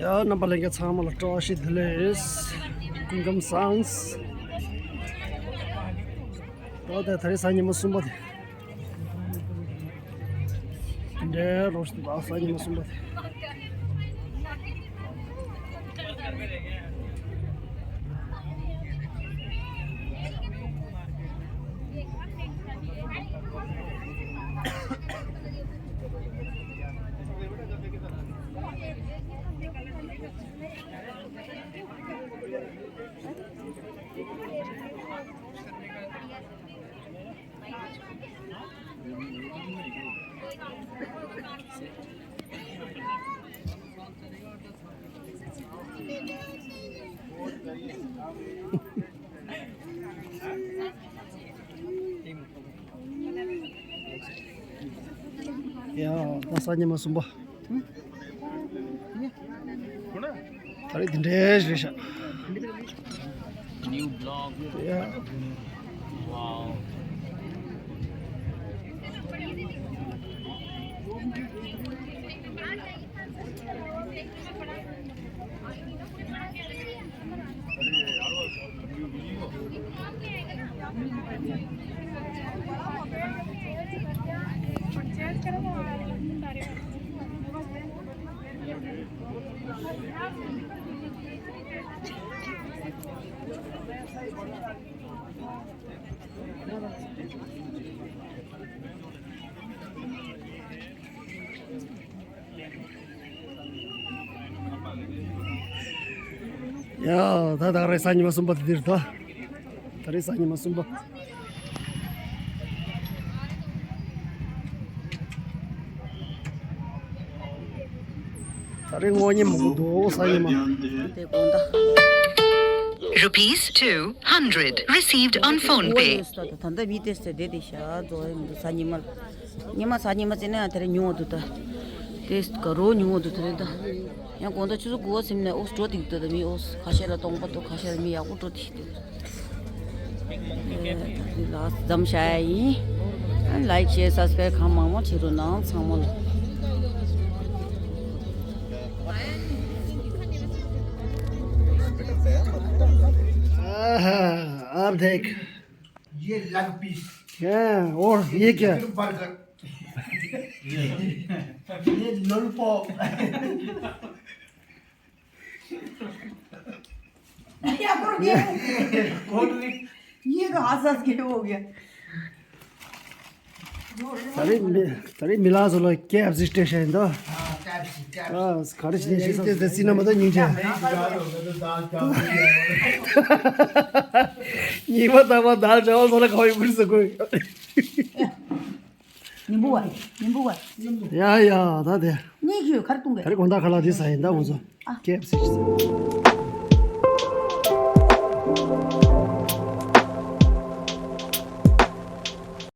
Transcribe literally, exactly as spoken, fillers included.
ཡ། རྣམ་པ་ལྷན་རྒྱས་ཚང་མ་ལ་བཀྲ་ཤིས་བདེ་ལེགས། སྐུ་ཁམས་བཟང་། ད་ལྟ་དེ་རིང་གཟའ་ཉི་མ་གསུམ་པ་དེ། འདྲེ་རོ་ཤི་ད་གཟའ་ཉི་མ་གསུམ་པ་དེ། ཡ། ད་གཟའ་ཉི་མ་གསུམ་པ། ད་རེས་འདི་འདྲའི་རེད་ཤག New blog. Yeah. Wow. ཡ། ད་ད་རེས་གཟའ་ཉི་མ་གསུམ་པ་དེ་འདིར་ད། ད་རེས་གཟའ་ཉི་མ་གསུམ་པ། ད་རེས་དངོས་གནས་མང་པོ་འདུག་གཟའ་ཉི་མ། དེ་དགོང་དག Rupees two hundred received on PhonePe. ད་ལྟ་མི་དེ་སྟེ་བསྡད་དེ་ཤག་རྫོགས་ཡོང་འདུག་གཟའ་ཉི་མ། ཉི་མ་གཟའ་ཉི་མ་བརྩིས་ན་ཡང་དེ་རིང་ཉུང་བ་འདུག་ད། དེ་ག་རོ་ཉུང་བ་འདུག་དེ་རིང་ད། ཡང་དགོང་དག་ཆུ་ཚོད་དགུ་པ་ཟིན་ནས་ཨོ་འགྲོ་དེ་འདུག་ད་མི་ཨོ་ཁ་ཤས་ལ་སྟོང་པ་འདུག་ཁ་ཤས་ལ་མི་ཡག་པོ་འགྲོ་དེ་འདུག་ལ་འཛོམས་བྱ་ཡ་ཡིན། ལའིག་ཤེར་སབ་སི་ཀ་རའིབ་གང་མང་མང་བྱེད་རོགས་གནང་ཚང་མ་ལ། आहा, आप देख। ये लेग पीस। क्या? और ये क्या? Chicken burger. ये लॉलीपॉप। या करो, ये। कौन भी? ये तो हाथ साथ के हो गया। ད་རེས་མི་ད་རེས་མི་ལ་སོ་ལ་ཀེ་ཨེཕ་སི་སྤྲད་ཤག་ཡིན་ད། ཨ་ག་རེ་བྱས་ནས་ཤེས་ས་དེ་སི་ན་མ་ད་སྙིང་རྗེ། ཉི་མ་ད་མ་ད་ཅ་བ་སོ་ལ་ཁ་བའི་བུར་ཟ་དགོས། ཉིན་པོ་བ། ཉིན་པོ་བ། ཡ་ཡ་ད་དེ། གཉིས་ཀྱིས་གར་གཏོང་གི། ད་རེས་དགོང་དག་ཁ་ལག་དེ་ཟ་ཡིན་ད་ང་ཚོ། ཨ། ཀེ་ཨེཕ་སི་ཟ།